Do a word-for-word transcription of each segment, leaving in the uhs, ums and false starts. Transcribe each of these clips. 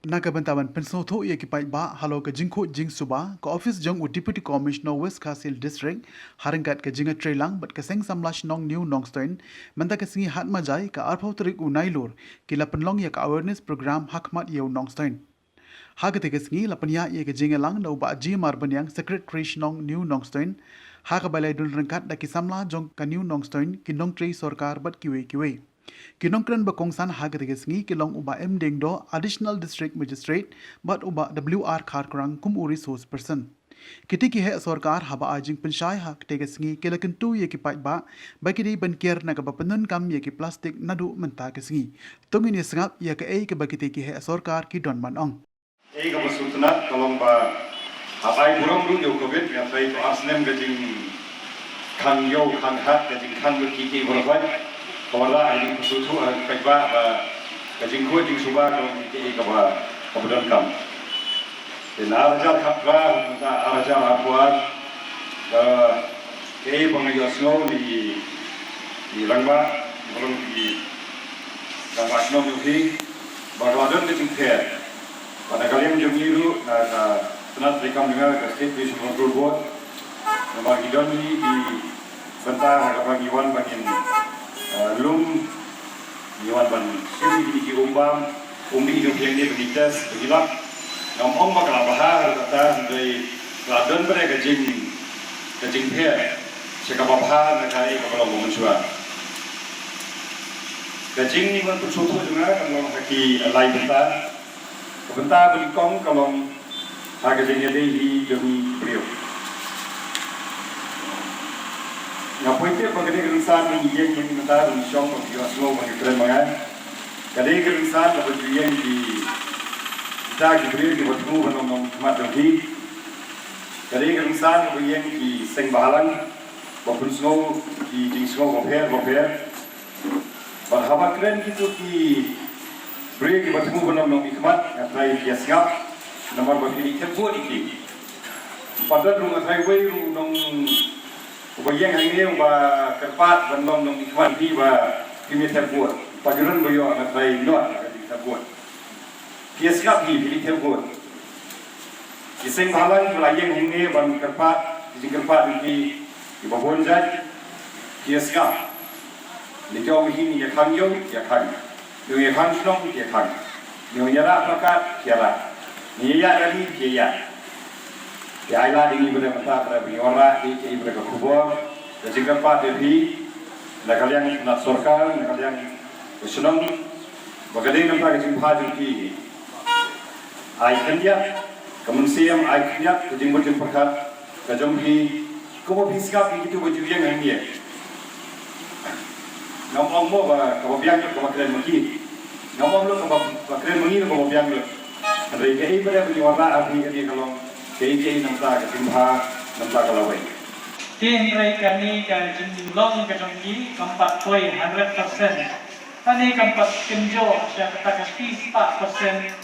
Na ka bynta ban pynsngewthuh ïa ki paidbah halor ka jingkhuid jingsuba, ka ophis jong u Deputy Commissioner West Khasi Hills District, ha ryngkat ka jingïatreilang bad ka Seng Samla Shnong New Nongstoiñ, mynta ka sngi Hatmajai, ka arphew tarik u Nailur, ki la pynlong ïa ka awareness program ha khmat ïa u Nongstoiñ. Ha kata ka sngi la pynïaid ïa ka jingïalang da u Bah G Marbaniang, Secretary Shnong New Nongstoiñ, ha kaba la ïadon ryngkat da ki samla jong ka New Nongstoiñ, ki nongtrei sorkar bad kiwei kiwei. Ki nongkren ba kongsan ha kata ka sngi ki long u Bah M Diengdoh, Additional District Magistrate, bad u Bah W R Kharkrang kum u resource person. Kita ki heh sorkar haba ai jingpynshai ha kata ka sngi ki la kyntu ïa ki paidbah ba ki dei ban kiar na kaba pyndonkam ïa ki plastik naduh mynta ka sngi. To ngin ïa sngap ïa kaei kaba kita ki heh sorkar ki don ban ong. Ei, kaba sngewtynnat ka long ba haba ai burom ruh ïa u covid, nga tharai to ar snem ka jingkhang ïew khang hat, ka jingkhang lut kiei kiei baroh, ka wanrah ka jingpynsngewthuh ha ki paidbah ba ka jingkhuid jingsuba ka long kaei kaba, kaba donkam. Te na ar hajar khatphra, mynta ar hajar arphew ar, ka, kaei ba nga ïohsngew na ki, ki rangbah, ki rangbah shnong jong phi, ba ka la don ka jingpher. Bad na ka liang jong ngi ruh, na ka tnat treikam jong nga, ka State Pollution Control Board, namar ngi don hi ki bynta ha kaba ngi wan ban ngin, eh, lum, ngi wan ban shim ïa kine ki um bam, um dih jong phi hangne ban ngi test, ban ngi lap. Ngam ong ba ka la bha ruh kata, hynrei ka la don pat ka jing, ka jingpher sha kaba bha na kaei kaba long ba mynshuwa. Ka jingwan pynsngewthuh jong nga kan long ha ki lai bynta. Ka bynta ba nyngkong ka long ha ka jingïadei hi jong ngi ki briew. Nga poi tip ba ka dei ka rynsan ba ngi ïeng mynta ba ngi shong ba ngi ïohsngew ba ngi kren ma nga. Ka dei ka rynsan kaba ju ïeng kita ki briew kiba thmu ban long nongmihkhmat jong phi. Ka dei ka rynsan kaba ïeng ki seng bhalang ba pynsngew ki jingsngew bapher bapher. Bad haba kren kito ki briew kiba thmu ban long nongmihkhmat, nga tharai phi ïa sngap namar ba phi ïa thep vote ïa ki. Ym pat don ruh, nga tharai uwei ruh u nong uba ïeng hangne uba kyrpad ban long nongmihkhmat phi ba phim ïa thep vote. Ym pat ju don ba ïoh, nga tharai, ym don ka jingthep vote. Phi ïa sngap hi, phi ïa thep vote. Ki seng bhalang ki la ïeng hangne ban kyrpad, ki jingkyrpad jong ki, kiba bun jait, phi ïa sngap. Ngi ong hi, ngi ïa khang ïew, ïa khang. Ngi ïa khang shnong, ïa khang. Ngi ïa rah plakat, ïa rah. Ngi ïa ïaid rally, ïa ïaid. Ïa ai lad ïa ngi ba dei mynta, ba dei ba ngi wanrah ïa, ïa, ba dei ka khubor, ka jingkyrpad ïa phi, na ka liang ka sorkar, na ka liang ka shnong, ba ka dei namar ka jingbha jong phi. Ai khyndiat ka mynsiem, ai khyndiat ka jingmut jingpyrkhat ka jong phi, kumba phi sngap ïa kito ba ju ïeng hangne. Ngam ong mo ba kaba biang lut kaba kren ma ki. Ngam ong lut kaba, ba kren ma ngi lut kaba biang lut. Hynrei kaei ba dei ba ngi wanrah ha phi kane ka long kaei kaei namar ka jingbha, namar ka lawei. Te hynrei kane ka jinglong ka jong ki kam pat poi hundred percent. Kane kam pat kynjoh sha kata ka shispah percent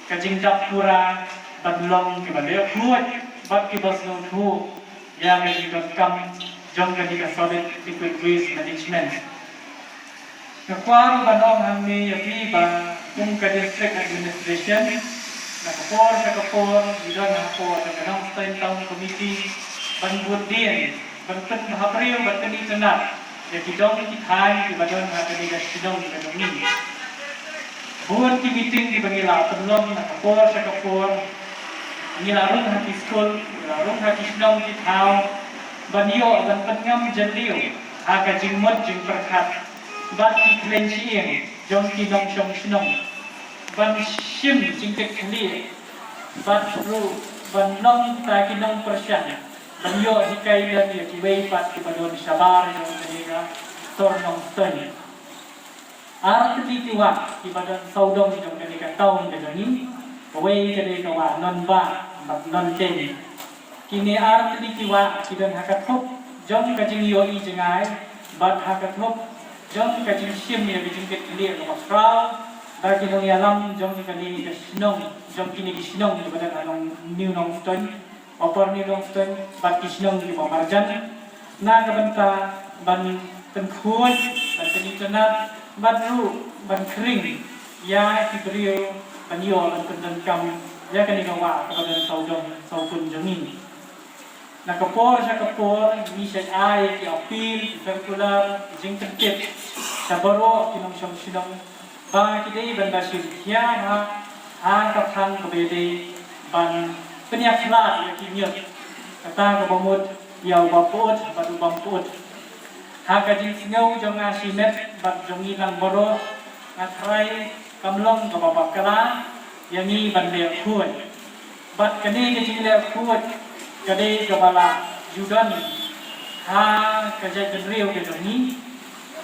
ka jingdap pura ban long kiba leh khuid bad kiba sngewthuh ïa ka jingdonkam jong kane ka solid liquid waste management. Nga kwah ruh ban ong hangne ïa phi ba kum ka district administration, na ka por sha ka por ngi don hapoh jong ka Nongstoiñ Town Committee ban bud dien, ban pynbha briew, ban pynitynnad ïa ki dong ki thaiñ kiba don ha kane ka shnong ka jong ngi. Bun ki meeting kiba ngi la pynlong na ka por sha ka por. Ngi la rung ha ki skul, ngi la rung ha ki shnong ki thaw, ban ïoh ban pynngam jylliew ha ka jingmut jingpyrkhat bad ki khleiñ shyieng jong ki nongshong shnong, ban shim jingkitkhlieh bad ruh ban long kita ki nongpyrshang, ban ïoh hikai lem ïa kiwei pat kiba don shabar jong kane ka sor Nongstoiñ. Ar tylli ki wah kiba don sawdong jong kane ka town ka jong ngi, kawei ka dei ka wah Nonbah bad Nonteng. Kine ar tylli ki wah ki don ha ka thup jong ka jingïohi jngai bad ha ka thup jong ka jingshim ïa ka jingkitkhlieh kaba khraw da ki nongïalam jong kane ka shnong, jong kine ki shnong kiba don ha Nong, New Nongstoiñ, Upper New Nongstoiñ bad ki shnong kiba marjan, na ka bynta ban pynkhuid, ban pynitynnad bad ruh ban khring ïa ki briew ban ïoh ban pyndonkam ïa kane ka wah kaba don sawdong sawkun jong ngi. Na ka por sha ka por ngi shait ai ki appeal, ki circular, ki jingkyntit sha baroh ki nongshong shnong ba ki dei ban da shim khia ha ha ka thang kaba dei ban pynïakhlad ïa ki miet, kata kaba mut ïa u baput bad u baput. Ha ka jingsngew jong nga shimet bad jong ngi lang baroh, nga tharai kam long kaba bakla ïa ngi ban leh khuid. Bad kane ka jingleh khuid ka dei kaba la ju don ha ka jaitbynriew ka jong ngi.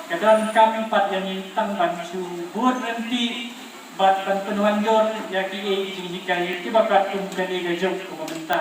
Ka donkam pat ïa ngi tang ban shu bud ryntih bad ban pynwandur ïa kiei ki jinghikai kiba kat kum kane ka juk kaba mynta.